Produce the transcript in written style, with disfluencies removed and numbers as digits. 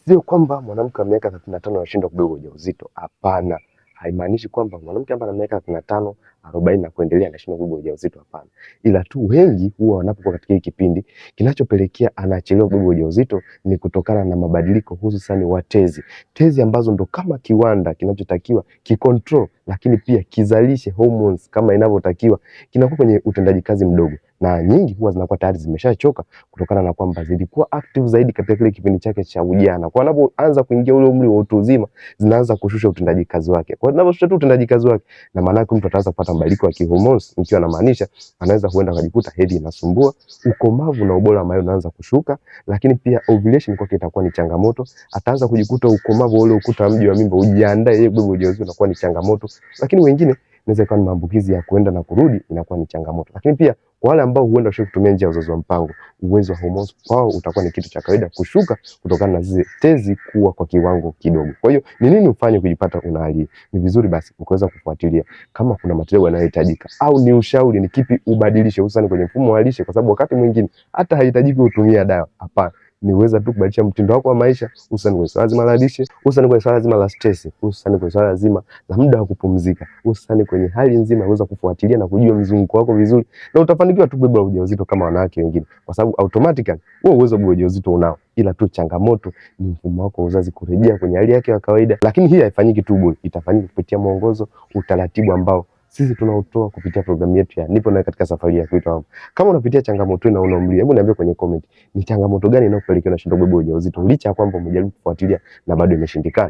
Sio kwamba mwanamke wa miaka 35 anashindwa kubeba ujauzito. Hapana, haimaanishi kwamba mwanamke ambaye ana miaka 35, 40 na kuendelea anashindwa kubeba ujauzito. Hapana, ila tu wengi huwa wanapokuwa katika hiki kipindi, kinachopelekea anachelewa kubeba ujauzito ni kutokana na mabadiliko hususan wa tezi, tezi ambazo ndo kama kiwanda kinachotakiwa kicontrol, lakini pia kizalishe hormones kama inavyotakiwa, kinakuwa kwenye utendaji kazi mdogo, na nyingi huwa zinakuwa tayari zimeshachoka kutokana na kwamba zilikuwa active zaidi katika kile kipindi chake cha ujana. Kwa anapoanza kuingia ule umri wa utu uzima, zinaanza kushusha utendaji kazi wake. Kwa anaposhusha tu utendaji kazi wake, na maana yake mtu ataanza kupata mabadiliko ya kihormones, nikiwa namaanisha anaweza huenda akajikuta hedhi inasumbua, ukomavu na ubora wa mayai unaanza kushuka, lakini pia ovulation kwake itakuwa ni changamoto. Ataanza kujikuta ukomavu ule ukuta mji wa mimba ujiandae yeye kubeba ujauzito unakuwa ni changamoto, lakini wengine inaweza ikawa ni maambukizi ya kuenda na kurudi inakuwa ni changamoto. Lakini pia kwa wale ambao huenda washawahi kutumia njia ya uzazi wa mpango, uwezo wa hormones kwao utakuwa ni kitu cha kawaida kushuka kutokana na zile tezi kuwa kwa kiwango kidogo. Kwa hiyo ni nini ufanye kujipata una hali hii? Ni vizuri basi ukaweza kufuatilia kama kuna matibabu yanayohitajika au ni ushauri ni kipi ubadilishe, hususan kwenye mfumo wa lishe, kwa sababu wakati mwingine hata haihitajiki kutumia dawa. Hapana, ni uweza tu kubadilisha mtindo wako wa maisha, hususan kwenye swala zima la lishe, hususan kwenye swala zima la stress, hususan kwenye swala zima la muda wa kupumzika, hususan kwenye hali nzima uweza kufuatilia na kujua mzunguko wako vizuri, na utafanikiwa tu kubeba ujauzito kama wanawake wengine, kwa sababu automatically wewe uwezo wa kubeba ujauzito unao, ila tu changamoto ni mfumo wako wa uzazi kurejea kwenye hali yake ya kawaida. Lakini hii haifanyiki tu bure, itafanyika kupitia mwongozo, utaratibu ambao sisi tunautoa kupitia programu yetu ya Nipo Nawe katika safari ya kuitwa mama. Kama unapitia changamoto na una umri, hebu niambie kwenye comment ni changamoto gani inayokupelekea unashindwa kubeba ujauzito licha ya kwamba umejaribu kufuatilia na bado imeshindikana.